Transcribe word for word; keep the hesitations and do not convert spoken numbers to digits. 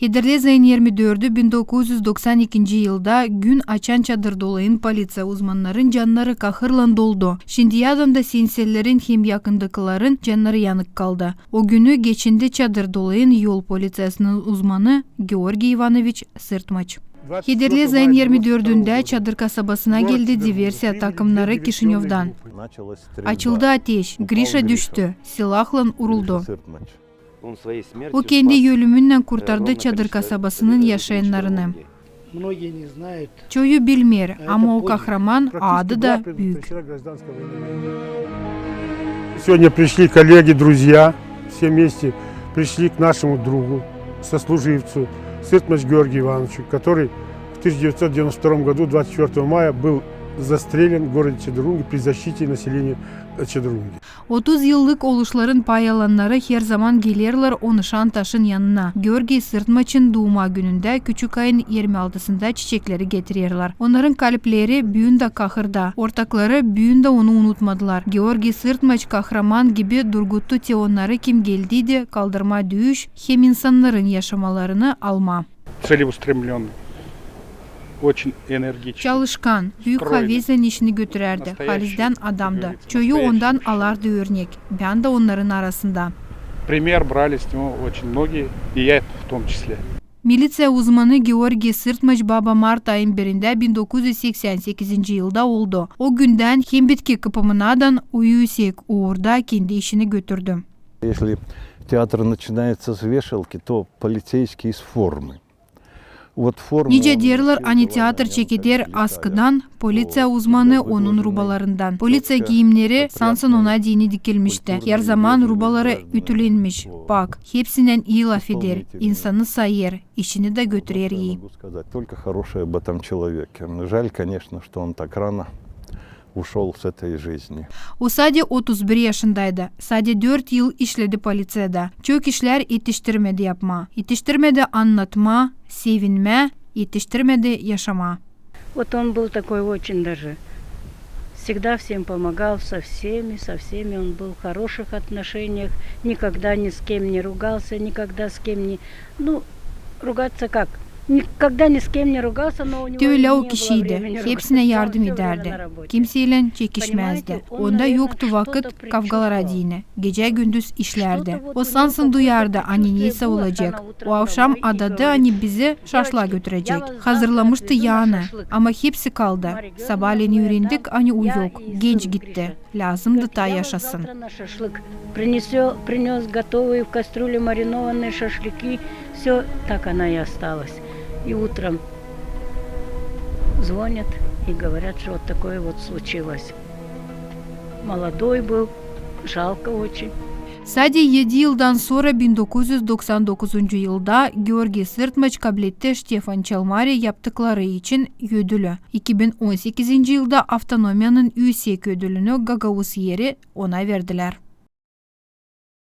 Kederli zayın irmi dördü bin dokuz üz doksan ikinci yılda gün açan çadır dolayın poliţiya uzmannarın cannarı kahırlan doldu. Şindiyädan da senselerin hem yakındakiların cannarı yanık kaldı. O günü geçindi çadır dolayın yol poliţiyasının uzmanı Georgiy İvanoviç Sırtmaç. Kederli zayın irmi dördündä çadır kasabasına geldi diversiya takımnarı Kişinövdan. Açıldı ateş, Grişa düştü, silahlan uruldu. O kendi ölümünnän kurtardı çadır kasabasının yaşayannarını. Çoyu bilmeer, ama o kahraman adı da büük. Сегодня пришли коллеги, друзья, все вместе пришли к нашему другу, сослуживцу Сыртмач Георгию Ивановичу, который в тысяча девятьсот девяносто втором году, двадцать четвёртого мая, был застрелен в городе Чадрунги при защите населения Чадрунги. Otuz yıllık oluşların pay alannarı herzaman gelerlär o nışan taşın yanına. Georgiy Sırtmaçın duuma günündä küçük ayın irmi altısında çiçekleri getirerlär. Onnarın kalpleri büün dä kahırda. Ortakları büün dä onu unutmadılar. Georgiy Sırtmaç kahraman gibi durguttu te onnarı, kim geldiydi kaldırmaa düüş hem insannarın yaşamalarını almaa. Целеустремлённый, очень энергичный. Çalışkan, büük havezlän işini götürärdi, halizdän adamdı. Çoyu ondan alardı örnek. Bän dä onnarın arasında. Пример брали с него очень многие, и я в том числе. Miliţiya uzmanı Georgiy Sırtmaç baba mart ayın birindä bin dokuz üz seksän sekizinci yılda oldu. O gündän hem bitki kıpımınadan o üüsek uurda kendi işini götürdü. Если театр начинается с вешалки, то полицейский из формы. Nicä deerlär, ani teatr çekeder askıdan, poliţiya uzmanı onun rubalarından. Poliţiya giimneri sansın ona deyni dikilmişti. Herzaman rubaları ütülenmiş, pak. Hepsinän ii lafeder, insanı sayêr, işini dä götürer ii. Только хорошее об этом человеке. Жаль, конечно, что он так рано ушёл с этой жизни. O sade otuz bir yaşındaydı. Sade dört yıl işledi poliţiyada. Çok işlär etiştirmedi yapmaa. Etiştirmedi annatmaa, sevinmää, etiştirmedi yaşamaa. Вот он был такой очень даже. Всегда всем помогал, со всеми, со всеми он был в хороших отношениях, никогда ни с кем не ругался, никогда с кем не, ну, ругаться как? Никогда ни с кем не ругался, но у него не было времени ругаться. Tölä o kişiydi. Hepsinä yardım edärdi. Kimseylän çekişmäzdi. Onda yoktu vakıt kavgalara deyni. Gecä-gündüz işlärdi. O sansın duyardı, ani neysä olacek. O avşam adadı, ani bizi şaşlıa götürecek. Hazırlamıştı yaanı, ama hepsi kaldı. Sabaalän üürendik, ani o yok. Genç gitti. Lääzımdı taa yaşasın. Принёс готовые в кастрюле маринованные шашлыки. Всё, так она и осталась. И утром звонят и говорят, что вот такое вот случилось. Молодой был, жалко очень. Sade edi yıldan sora, bin dokuz üz doksan dokuzuncu yılda, Georgiy Sırtmaç kabletti Ştefan Çalmari yaptıkları için ödülü. İki bin on sekizinci yılda avtonomiyanın üüsek ödülünü Gagauz Eri ona verdilär.